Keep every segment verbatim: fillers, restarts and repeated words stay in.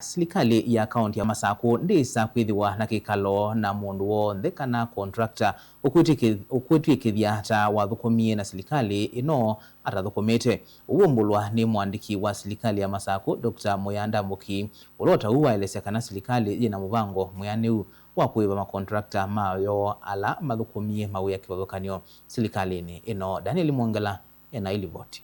Silikalĩ ya kaũnti ya Masakũ ndĩĩsa kwĩthĩwa na kĩkalo na mũndũ w'onthe kana contractor ũkwĩtĩkĩ-, ũkwĩtw'ĩkĩthya ta wathũkũmie na silikalĩ ĩno atathũkũmĩte. Ũu ũmbũlwa nĩ mũandĩki wa silikalĩ ya Masakũ, Doctor Mũya Ndambũki, ũla o ta ũu waelesya kana silikalĩ yĩ na mũvango mwĩanĩu wa kũĩva makontrakta mayo ala mathũkũmie mawĩa kĩvathũkany'o silikalĩnĩ ĩno. Daniel Mwongela ena ĩlivoti.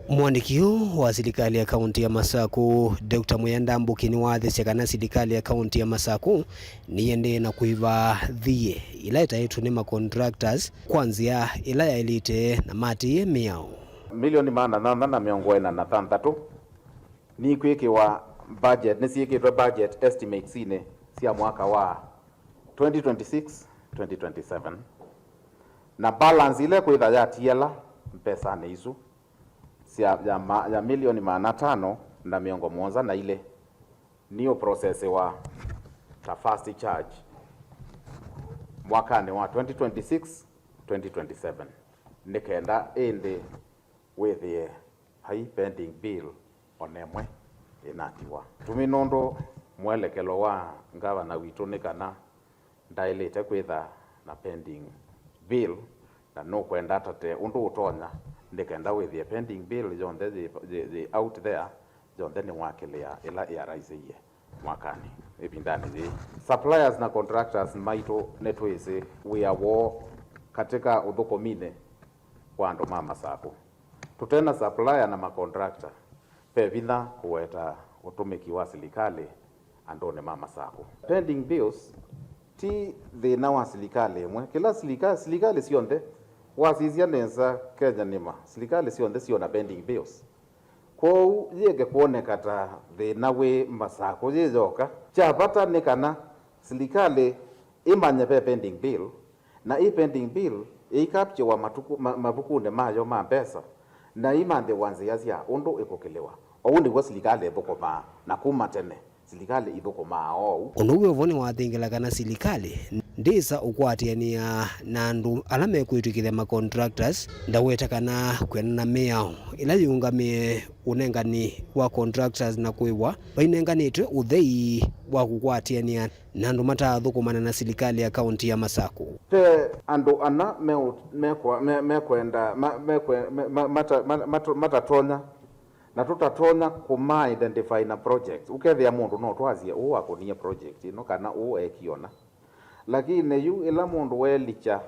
Mũandĩki ũũ wa silikalĩ ya kaũnti ya Masakũ, Doctor Mũya Ndambũki, nĩwathesya kana silikalĩ ya kaũnti ya Masakũ nĩyĩendee na kũĩva thiĩ ĩla ĩtaĩtwe nĩ ma contractors kwa nzĩa ĩla yaĩlĩte na matĩĩe mĩao. Milioni maana thanthatũ na mĩongo ĩna na thanthatũ nikwĩkĩwa budget, nĩsyĩkĩtwe budget estimatesinĩ sya mwaka wa twenty twenty-six, twenty twenty-seven, na balance ĩla ĩkwĩtha yatiala mbesanĩ isu sya, ya, ma, ya milioni maana atano na mĩongo mũonza na ilĩ nĩũprocessiwa ta first charge mwakanĩ wa twenty twenty-six, twenty twenty-seven, nĩ kenda ĩndĩ wĩthĩe vai pending bill o na ĩmwe ĩnatiwa. Tumi nũndũ mwelekelo wa ngavana witũ nĩ kana ndaĩlĩte kwĩtha na pending bill, na nũkwenda atate ũndũ ũtonya nĩ kenda wĩthĩe pending bill yonthe yĩ, yĩ, yĩ out there, yonthe nĩwakĩlĩa ĩla ĩaraisĩie mwakanĩ ĩvindanĩ yĩĩ. Suppliers na contractors maitũ nĩtwĩsĩ wĩa woo katika ũthũkũminĩ wa andũ ma Masakũ. Tũte na supplier na macontractor, ve vinya kũweta ũtũmĩki wa silikalĩ andũnĩ ma Masakũ. Pending bills ti thĩna wa silikalĩ ĩmwe. Kĩla silika-, silikalĩ syonthe, wasisya nesa Kenya nĩma, silikalĩ syonthe syona pending bills. Kwoou yĩeke kwoneka ta thĩna wĩ Masakũ yĩ yoka. Kya vata nĩ kana silikalĩ ĩmanye ve pending bill, na ĩ pending bill ĩikaptiwa matuku-, ma-, mavukunĩ mayo ma mbesa, na imanthĩwa nzĩa sya ũndũ ĩkũkĩlĩwa. Ũu nĩw'o silikalĩ ĩthũkũmaa, na kuma tene silikalĩ ithũkũmaa oou. Ũndũ wĩ o vo nĩwathingĩla kana silikalĩ ndĩsa ũkwatĩanĩa na andũ ala mekwĩtw'ĩkĩthya ma contractors, ndaweta kana kwĩanana na mĩao ĩla yĩũngamĩe ũnengani wa contractors na kũĩwa vainenganĩtwe ũthei wa kũkwatĩanĩa na andũ mataathũkũmana na silikalĩ ya kaũnti ya Masakũ. Ve andũ ana meũ-, mekwa-, me-, mekwenda, ma-, mekwe-, me-, ma-, mata-, ma-, mata-, matatonya, na tũtatonya kũma identify na projects. Ũkethĩa mũndũ no twasye ũũ wakũnie project ĩno kana ũũ ekiona. Lakini yu ĩla mũndũ welikya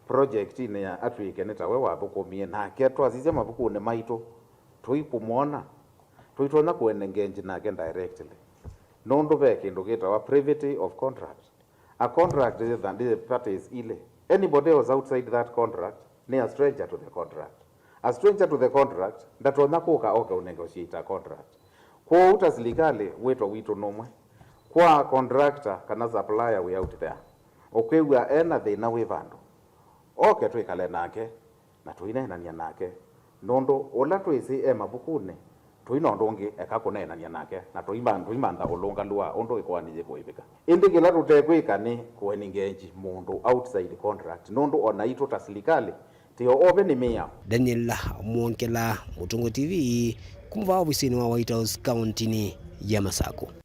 projectinĩ ya atw'ĩke nĩ tawe wathũkũmie, nake twasisya mavukunĩ maitũ tũikũmwona, tũitonya kũ engage nake directly. Nũndũ ve kĩndũ kĩtawa privity of contract. A contract is the, the parties ilĩ. Anybody else outside that contract nĩ a stranger to the contract. A stranger to the contract ndatonya kũka oke ũnegotiate a contract. Kwoou ta silikalĩ, wĩto witũ nũmwe kwa contractor kana supplier wĩ out there, ũkwĩw'a ena thĩna wĩ vandũ, oke twĩkale nake na tũineenany'a nake, nũndũ ũla twĩsĩ e mavukunĩ, tũi na ũndũ ũngĩ eka kũneenany'a nake, na tũima-, tũimantha ũlũngalu wa ũndũ ĩkoani yĩkũĩvĩka. Ĩndĩ kĩla tũtekwĩka nĩ kũ engage mũndũ outside contract, nũndũ o naitũ ta silikalĩ tĩ o ope nĩ mĩao. Daniel Mwongela, Mũtũngũ T V, kuma vaa ovisinĩ wa White House, kaũntinĩ ya Masakũ.